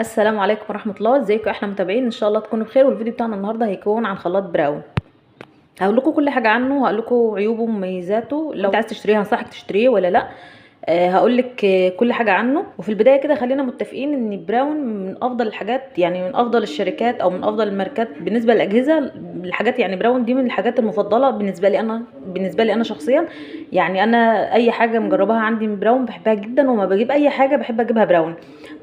السلام عليكم ورحمة الله. ازيكم احنا متابعين؟ ان شاء الله تكونوا بخير. والفيديو بتاعنا النهارده هيكون عن خلاط براون. هقول لكم كل حاجة عنه، هقول لكم عيوبه ومميزاته، لو انت عايز تشتريه هنصحك تشتريه ولا لا. هقول لك كل حاجة عنه. وفي البداية كده خلينا متفقين ان براون من افضل الحاجات، يعني من افضل الشركات او من افضل الماركات بالنسبة للاجهزة الحاجات. يعني براون دي من الحاجات المفضلة بالنسبة لي انا، بالنسبة لي انا شخصيا. يعني انا اي حاجة مجرباها عندي من براون بحبها جدا، وما بجيب اي حاجة بحب اجيبها براون.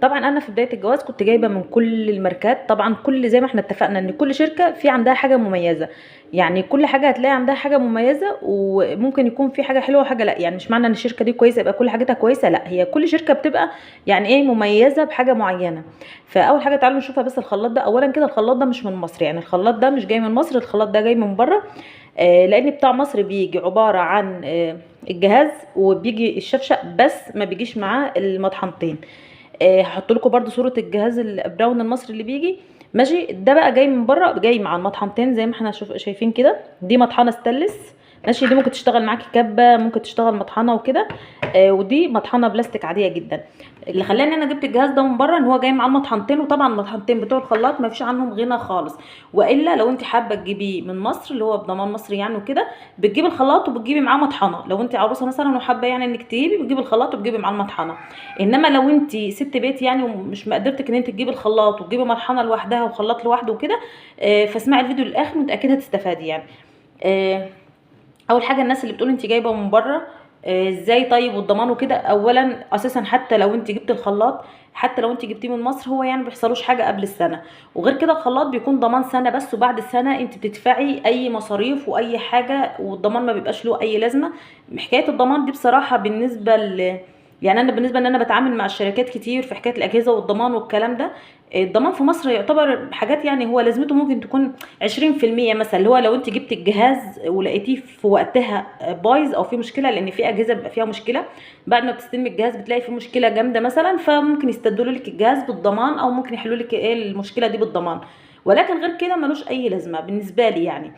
طبعا انا في بداية الجواز كنت جايبه من كل الماركات، طبعا كل زي ما احنا اتفقنا ان كل شركة في عندها حاجة مميزة، يعني كل حاجة هتلاقي عندها حاجة مميزة، وممكن يكون في حاجة حلوة وحاجه لا. يعني مش معنى ان الشركة دي كويسة يبقى كل حاجتها كويسة، لا، هي كل شركة بتبقى يعني ايه مميزة بحاجة معينة. فاول حاجة تعالوا نشوفها بس الخلاط ده. اولا كده الخلاط ده مش من مصر، يعني الخلاط ده مش جاي من مصر، الخلاط ده جاي من بره. لان بتاع مصر بيجي عبارة عن الجهاز وبيجي الشفشق بس، ما بيجيش معاه المطحنتين. هحط لكم برده صوره الجهاز البراون المصري اللي بيجي ماشي. ده بقى جاي من بره، جاي مع المطحنتين زي ما احنا شايفين كده. دي مطحنه ستانلس ماشي، دي ممكن تشتغل معاكي كبه، ممكن تشتغل مطحنه وكده. ودي مطحنه بلاستيك عادية جدا. اللي خلاني انا جبت الجهاز ده من بره ان هو جاي مع المطحنتين، وطبعا المطحنتين بتوع الخلاط ما فيش عنهم غنى خالص. والا لو انت حابة تجيبيه من مصر اللي هو بضمان مصري يعني وكده، بتجيبي الخلاط وبتجيبي معاه مطحنه. لو انت عروسه مثلا وحابة يعني انك تجيبي، بتجيبي الخلاط وبتجيبي معاه المطحنه. انما لو انت ست بيت يعني ومش مقدرتك ان انت تجيبي الخلاط وتجيبي مطحنه لوحدها وخلاط لوحده وكده، فاسمعي الفيديو للاخر متاكدة هتستفادي يعني. اول حاجة الناس اللي بتقول انت جايبه من بره ازاي طيب والضمان وكده، اولا اساسا حتى لو انت جبت الخلاط، حتى لو انت جبتيه من مصر، هو يعني ما بيحصلوش حاجة قبل السنة. وغير كده الخلاط بيكون ضمان سنة بس، وبعد السنة انت بتدفعي اي مصاريف واي حاجة، والضمان ما بيبقاش له اي لازمه. حكاية الضمان دي بصراحة بالنسبة ل يعني انا بالنسبة ان انا بتعامل مع الشركات كتير في حكاية الاجهزة والضمان والكلام ده، الضمان في مصر يعتبر حاجات يعني هو لازمته ممكن تكون 20% مثلا، اللي هو لو انت جبت الجهاز ولقيتيه في وقتها بايظ او في مشكلة، لان في اجهزة بيبقى فيها مشكلة بعد ما بتستلمي الجهاز بتلاقي فيه مشكلة جامدة مثلا، فممكن يستبدلوا لك الجهاز بالضمان او ممكن يحلوا لك ايه المشكلة دي بالضمان. ولكن غير كده ملوش اي لازمه بالنسبة لي يعني.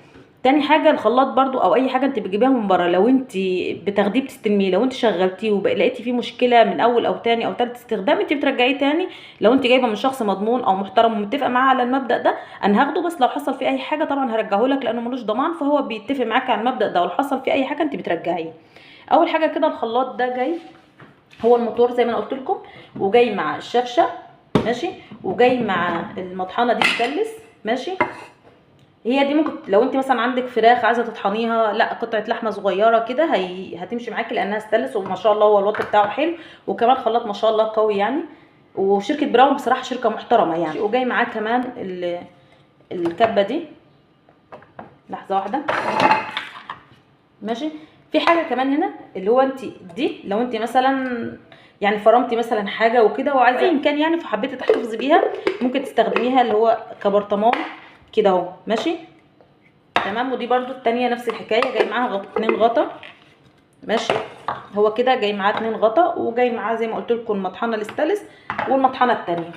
تاني حاجة الخلاط برضو او اي حاجة انت بتجيبيها من بره، لو انت بتاخديه بتستلميه، لو انت شغلتيه ولقيتي فيه مشكلة من اول او تاني او تالت استخدام انت بترجعيه تاني. لو انت جايبه من شخص مضمون او محترم ومتفقه معاه على المبدا ده، انا هاخده بس لو حصل فيه اي حاجة طبعا هرجعه لك لانه ملوش ضمان، فهو بيتفق معاك على المبدا ده، ولو حصل فيه اي حاجة انت بترجعيه. اول حاجة كده الخلاط ده جاي هو الموتور زي ما انا قلت لكم، وجاي مع الشفشه ماشي، وجاي مع المطحنه دي ستانلس ماشي. هي دي ممكن لو انت مثلا عندك فراخ عايزه تطحنيها، لا قطعه لحمه صغيرة كده هتمشي معاكي لانها ستانلس، وما شاء الله هو الوات بتاعه حلو، وكمان خلاط ما شاء الله قوي يعني. وشركه براون بصراحة شركة محترمه يعني. وجاي معاه كمان الكبه دي، لحظة واحدة ماشي. في حاجة كمان هنا اللي هو انت دي لو انت مثلا يعني فرمتي مثلا حاجة وكده وعايزه ايا كان يعني، فحبيتي تحتفظي بيها ممكن تستخدميها اللي هو كبرطمان كده اهو ماشي تمام. ودي برضو التانية نفس الحكاية، جاي معاها 2 غطا ماشي. هو كده جاي معاه 2 غطا، وجاي معاه زي ما قلت لكم المطحنه الستانلس والمطحنه التانية،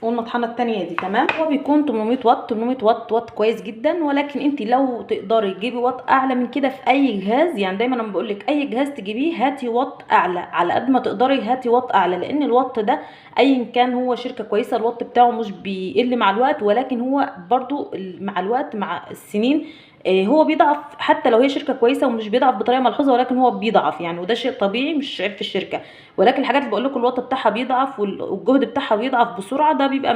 والمطحنه التانية دي تمام. هو بيكون 800 واط، 800 واط واط كويس جدا، ولكن انت لو تقدري تجيبي واط اعلى من كده في اي جهاز. يعني دايما انا بقول لك اي جهاز تجيبيه هاتي واط اعلى، على قد ما تقدري هاتي واط اعلى، لان الواط ده ايا كان هو شركة كويسة الواط بتاعه مش بيقل مع الوقت، ولكن هو برضو مع الوقت مع السنين هو بيضعف، حتى لو هي شركة كويسة ومش بيضعف بطريقة ملحوظة، ولكن هو بيضعف يعني، وده شيء طبيعي مش عيب في الشركة. ولكن الحاجات اللي بقول لكم الواط بتاعها بيضعف والجهد بتاعها بيضعف بسرعة، ده بيبقى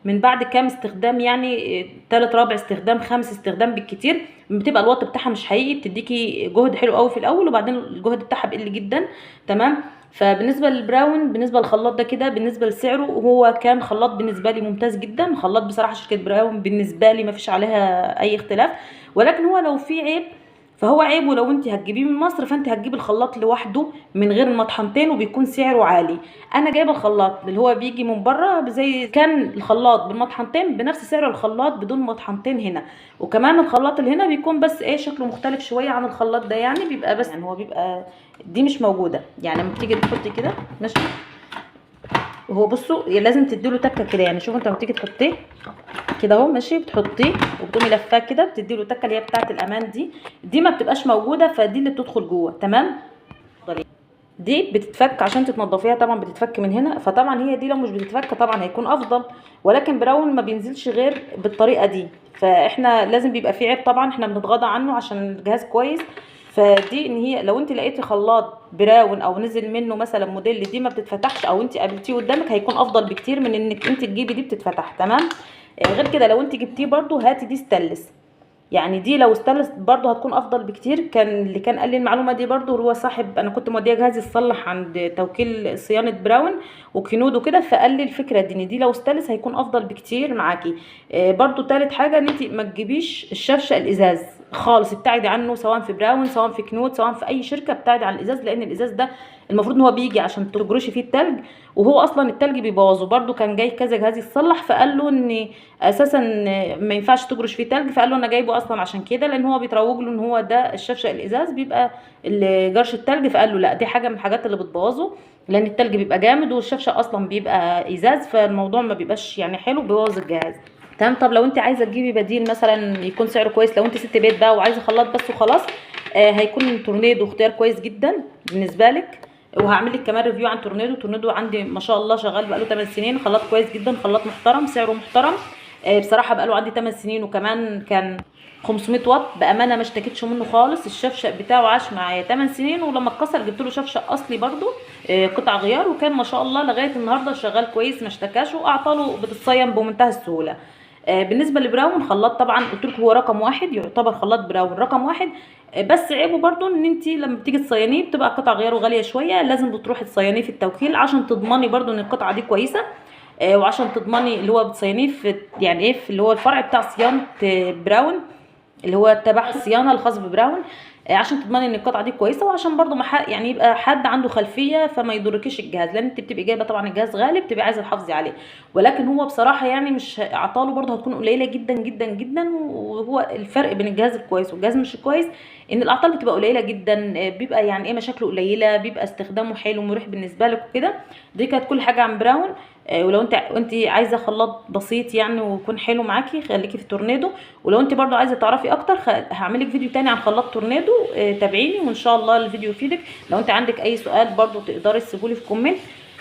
من بعد كام استخدام يعني، تالت رابع استخدام خامس استخدام بالكتير بتبقى الواط بتاعها مش حقيقي، بتديكي جهد حلو قوي في الاول وبعدين الجهد بتاعها بيقل جدا تمام. فبالنسبه للبراون بالنسبة للخلاط ده كده، بالنسبة لسعره هو كان خلاط بالنسبة لي ممتاز جدا. خلاط بصراحة شركة براون بالنسبة لي ما فيش عليها اي اختلاف، ولكن هو لو في عيب فهو عيبه لو انت هتجيبيه من مصر فانت هتجيبي الخلاط لوحده من غير المطحنتين وبيكون سعره عالي. انا جايبه الخلاط اللي هو بيجي من بره زي كان الخلاط بالمطحنتين بنفس سعر الخلاط بدون مطحنتين هنا، وكمان الخلاط اللي هنا بيكون بس ايه شكله مختلف شوية عن الخلاط ده يعني، بيبقى بس يعني هو بيبقى دي مش موجودة يعني لما بتيجي تحطي كده ماشي. هو بصوا لازم تديله تكه كده يعني، شوفوا انت لما تيجي تحطيه كده اهو ماشي، بتحطيه وبتقومي لفاه كده، بتديله تكه اللي هي بتاعه الامان دي، دي ما بتبقاش موجودة، فدي اللي بتدخل جوه تمام. دي بتتفك عشان تتنضفيها، طبعا بتتفك من هنا، فطبعا هي دي لو مش بتتفك طبعا هيكون افضل، ولكن براون ما بينزلش غير بالطريقة دي، فاحنا لازم بيبقى فيه عيب طبعا احنا بنتغاضى عنه عشان الجهاز كويس. فدي ان هي لو انت لقيتي خلاط براون او نزل منه مثلا موديل دي ما بتتفتحش او انت قابلتيه قدامك، هيكون افضل بكتير من انك انت تجيبي دي بتتفتح. تمام. غير كده لو انت جبتيه برده هاتي دي ستانلس، يعني دي لو ستانلس برضو هتكون افضل بكتير. كان اللي كان قال لي المعلومة دي برضو هو صاحب، انا كنت موديه جهازي يتصلح عند توكيل صيانة براون وكنود وكده، فقال لي الفكرة دي ان دي لو ستانلس هيكون افضل بكتير معاكي. برضو تالت حاجة ان انت ما تجيبيش الشفشه الازاز خالص، ابتعدي عنه سواء في براون سواء في كنود سواء في اي شركة، ابتعدي عن الازاز، لان الازاز ده المفروض ان هو بيجي عشان تجرشي فيه التلج، وهو اصلا التلج بيبوظه. برضو كان جاي كذا جهاز يتصلح، فقال له ان اساسا ما ينفعش تجرش فيه تلج، فقال له انا جايبه اصلا عشان كده، لان هو بيتروج له ان هو ده الشفشه الازاز بيبقى جرش التلج، فقال له لا دي حاجة من الحاجات اللي بتبوظه، لان التلج بيبقى جامد والشفشه اصلا بيبقى ازاز، فالموضوع ما بيبقاش يعني حلو، بيبوظ الجهاز. تمام. طب لو انت عايزه تجيبي بديل مثلا يكون سعره كويس، لو انت ست بيت بقى وعايزه خلاط بس وخلاص، هيكون تورنيدو اختيار كويس جدا بالنسبة لك. وهعمل لك كمان review عن تورنيدو. تورنيدو عندي ما شاء الله شغال بقاله 8 سنين، خلاط كويس جدا، خلاط محترم، سعره محترم. بصراحة بقاله عندي 8 سنين، وكمان كان 500 واط، بامانه ما اشتكيتش منه خالص. الشفشق بتاعه عاش معايا 8 سنين، ولما اتكسر جبت له شفشق اصلي برده، قطع غيار، وكان ما شاء الله لغاية النهارده شغال كويس، ما اشتكاش، واعطاله بتتصين بمنتهى السهولة. بالنسبة لبراون خلاط طبعا قلت لكم هو رقم واحد، يعتبر خلاط براون رقم واحد، بس عيبه برضو ان انت لما بتيجي تصينيه بتبقى قطع غياره غالية شوية، لازم بتروحي تصينيه في التوكيل عشان تضمني برضو ان القطعة دي كويسة، وعشان تضمني اللي هو بتصينيه في يعني ايه في اللي هو الفرع بتاع صيانة براون اللي هو تبع الصيانة الخاص ببراون، عشان تضمني ان القطعة دي كويسة، وعشان برضو ما يعني يبقى حد عنده خلفية فما يضركيش الجهاز، لان انت بتبقي جايبه طبعا الجهاز غالي، بتبقي عايزه تحافظي عليه. ولكن هو بصراحة يعني مش اعطاله برضو هتكون قليله جدا جدا جدا، وهو الفرق بين الجهاز الكويس والجهاز مش كويس ان الاعطال بتبقى قليله جدا، بيبقى يعني ايه مشاكله قليله، بيبقى استخدامه حلو ومريح بالنسبة لك وكده. دي كانت كل حاجة عن براون. ولو انت عايزه خلاط بسيط يعني ويكون حلو معاكي خليكي في تورنيدو. ولو انت برضو عايزه تعرفي اكتر هعملك فيديو تاني عن خلاط تورنيدو، تابعيني وان شاء الله الفيديو يفيدك. لو انت عندك اي سؤال برضو تقدري تسيبولي في comment.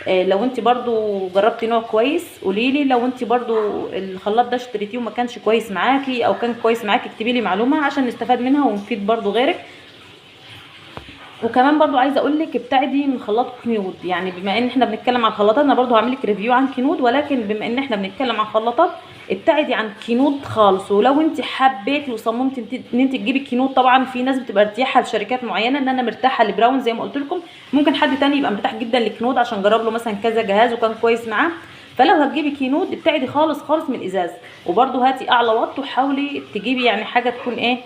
لو انت برضو جربتي نوع كويس قوليلي، لو انت برضو الخلاط ده اشتريتيه وما كانش كويس معاكي او كان كويس معاكي اكتبي لي معلومة عشان نستفاد منها ونفيد برضو غيرك. وكمان برضو عايزه اقول لك ابتعدي من خلاط كنود، يعني بما ان احنا بنتكلم عن خلاطات انا برضو هعمل لك review عن كنود، ولكن بما ان احنا بنتكلم عن خلاطات ابتعدي عن كنود خالص. ولو انت حبيتي وصممتي ان انت تجيبي كنود، طبعا في ناس بتبقى ارتياحه لشركات معينة، ان انا مرتاحة لبراون زي ما قلت لكم، ممكن حد تاني يبقى مرتاح جدا لكنود عشان جرب له مثلا كذا جهاز وكان كويس معاه. فلو هتجيبي كنود ابتعدي خالص خالص من الازاز، وبرضو هاتي اعلى واط، وحاولي تجيبي يعني حاجة تكون ايه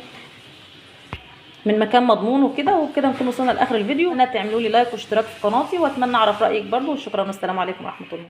من مكان مضمون وكده. وكده نكون وصلنا لاخر الفيديو. انا تعملوا لي like واشتراك في قناتي، واتمنى اعرف رايك برضو. وشكرا والسلام عليكم ورحمة الله.